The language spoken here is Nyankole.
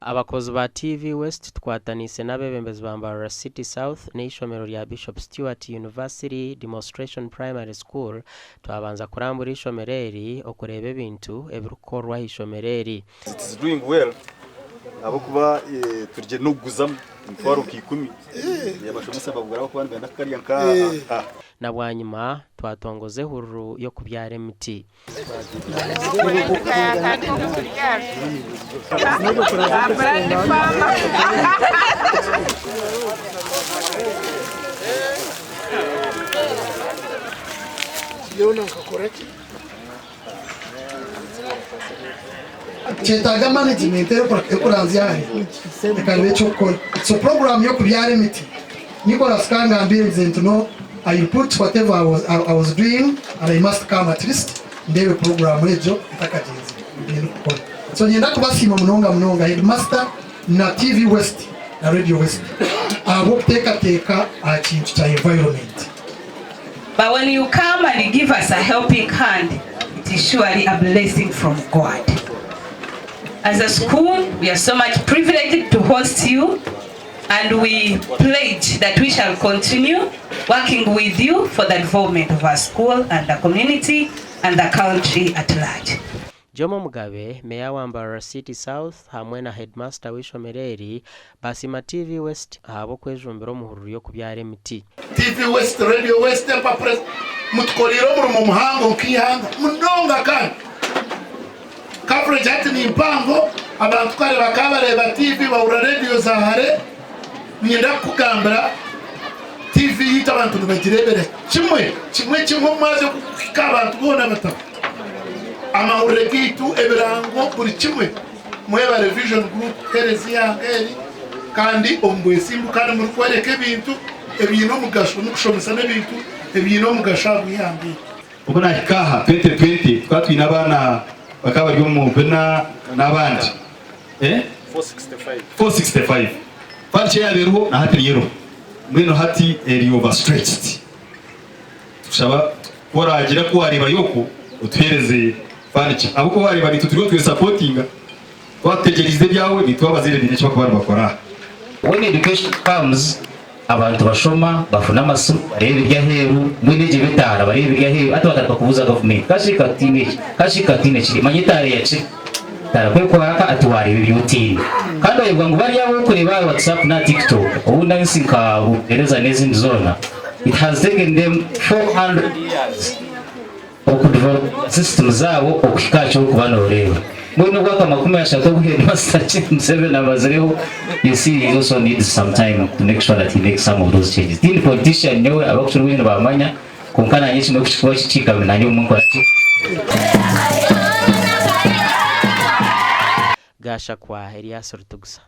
Abakozi ba TV West tukwataniise n'abeebembezi ba Mbarara City South n'eishomero rya Bishop Stuart University Demonstration Primary School twabanza kurambura eishomero eri okureeba ebintu ebirikukorwa aha ishomero eri. It is doing well ahabw'okuba turigye n'okuguzamu emitwaro nka ikumi abashomesa babugura ahabw'okuba nibenda kukarya nka aha. Na bwanyima twatongoza ehururu y'okubyara emiti. Kyetaaga management erikuranzya hare ekareeba eky'okukora. So program y'okubyara emiti Nicholas ka ngambire ngize nti no I will put whatever I was, I was doing and I must come at least ndeebe program egyo ntakagyenzire ebi ndikukora. So niinyenda kubasiima munonga munonga Headmaster na TV West na Radio West ahabw'okuteekateeka aha kintu kya environment. But when you come and give us a helping hand, it is surely a blessing from God. As a school, we are so much privileged to host you and we pledge that we shall continue working with you for the development of our school and the community and the country at large. Jomo Mugabe, Meeya wa Mbarara City South hamwe na Headmaster w'eishomero eri baasiima TV West ahabw'okwejumbira omu hururu y'okubyara emiti. TV West, Radio West, empapura mutukoreire omurimo muhango nk'eihanga munonga kandi coverage hati ni mpango abantu kare bakaba bareeba TV bahurira radio za hare niinyenda kukugambira TV yaitu abantu nibagireebera kimwe kimwe kimwe omumwazyo kuhika aha bantu boona bataka amahurire gaitu ebirango buri kimwe mwebare Vision Group kuheereza eihanga eri kandi omu bwesimbu kandi murikworeka ebintu ebiine omugasho n'okushomesa n'ebintu ebiine omugasho ahabw'eihanga eri. Obu naahika aha 2020 tukaba twine abaana bakaba bari omu bina n'abandi 465 furniture yaaba eriho na hati niyo eriho mbwenu hati eri overstretched tukushaba ku oragira ku wareebayo okwo otuheereze furniture ahabw'okuba wareeba naitwe turiho twesapotinga twaba tutegyereize ebyawe naitwe abazaire baine eki barikuba nibakora aha. When education comes, abantu bashoma, bafuna amasimu, bareeba ebiri aheeru, mbwenu egyo eba etaara, bareeba ebiri aheeru, hati batandika kubuuza gavumenti, kashi katiine eki, kashi katiine kiri, manya etaara eyakire, etaara ku erikwaka ati waareeba ebi otiine. Kandi oyebwa ngu bariya abu orikureeba aha WhatsApp n'aha TikTok, obundi ensi nka Bungereza n'ezindi zoona, it has taken them 400 years Okudevelopinga system zaabo okuhika aha ky'orikuba noreeba. Mbwenu obwaka 30 obu Headmaster Chief Museveni amazireho, you see he also needs some time to make sure that he makes some of those changes. Tindi politician nyowe, abakukira obwingi nibamanya, kwonka nanye ekimwe kukikuba kikikami nanye obumwe nkora ki? Gashakwa Elias Rutugusa.